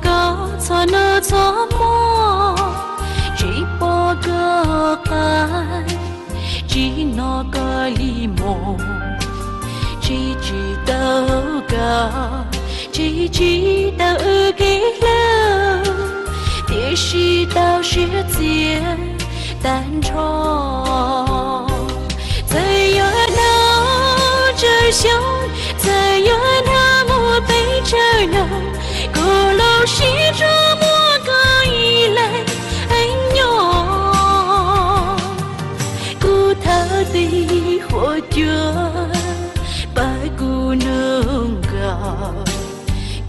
koj txhua hnub txhua hmo, tsis pom koj qab, tsis hnov koj li mus, tsis tsis tau koj, tsis tsis tau wb kev hlub, tiam sis tau siab txias tag nrho. Txawm yuav dhau tsawg xyoo, txawm yuav dhau muaj pes tsawg xyoo, kuv lub siab tsuas muaj koj ib leeg nyob. Kuv thawb tib huab cua pab kuv nug koj,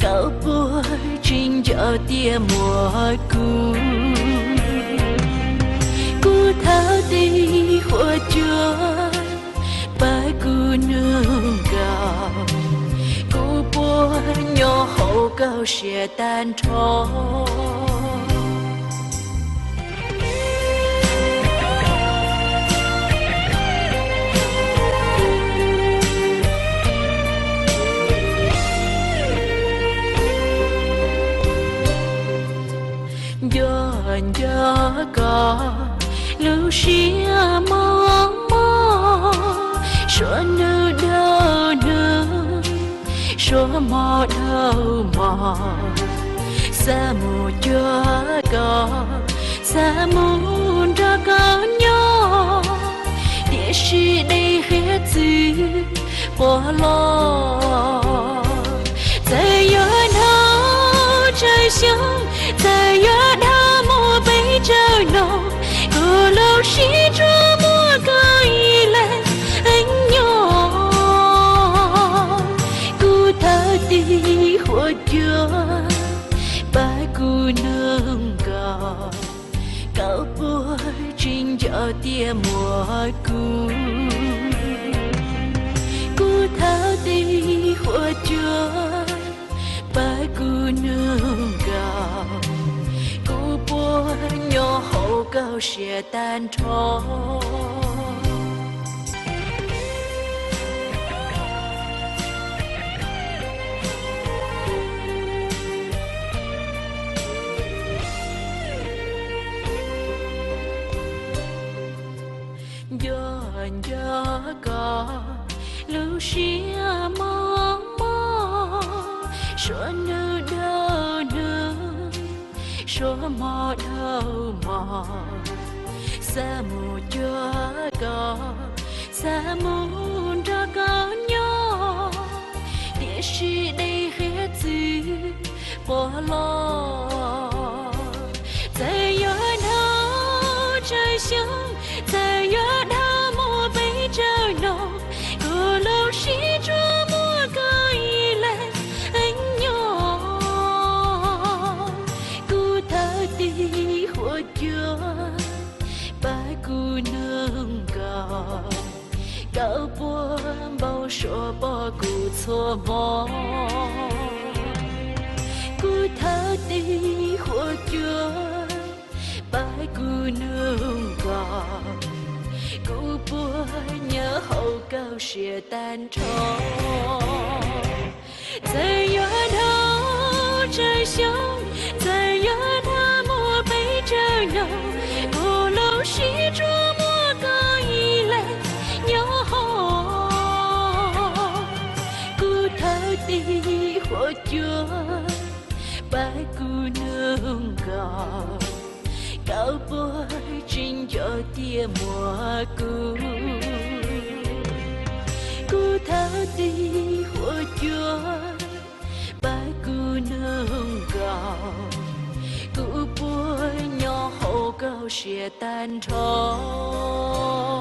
koj puas tseem nco tias muaj kuv. Kuv thawb tib huab cua pab kuv nug koj, kuv puas nyob hauv koj siab tag nrho. Nco nco koj lub siab mos mos, suav nug dhau nug, suav hmo dhau hmo, xav mus cuag koj, xav mus nrog koj nyob, tiam sis dej hiav txwv puas los. Txawm yuav dhau tsawg xyoo, txawm yuav dhau muaj pes tsawg xyoo, kuv lub siab tsuas muaj koj ib leeg nyob. Kuv thawb tib huab cua pab kuv nug koj, koj puas tseem nco tias muaj kuv. Kuv thawb tib huab cua pab kuv nug koj, kuv puas nyob hauv koj siab tag nrho. Nco nco koj lub siab mos mos, suav nug dhau nug, suav hmo dhau hmo, xav mus cuag koj, xav mus nrog koj nyob, tiam sis dej hiav txwv puas los. Txawm yuav dhau tsawg xyoo, txawm yuav dhau muaj pes tsawg xyoo, kuv lub siab tsuas muaj koj ib leeg nyob. Kuv thawb tib huab cua pab kuv nug koj, koj puas npau suav pom kuv txhua hmo. Kuv thawb tib huab cua pab kuv nug koj, kuv puas nyob hauv koj siab tag nrho. Txawm yuav dhau tsawg xyoo, txawm yuav dhau muaj pes tsawg xyoo, kuv lub siab tsuas muaj koj ib leeg nyob hauv. Kuv thawb tib huab cua pab kuv nug koj, koj puas tseem nco tias muaj kuv. Kuv thawb tib huab cua pab kuv nug koj, kuv puas nyob hauv koj siab tag nrho.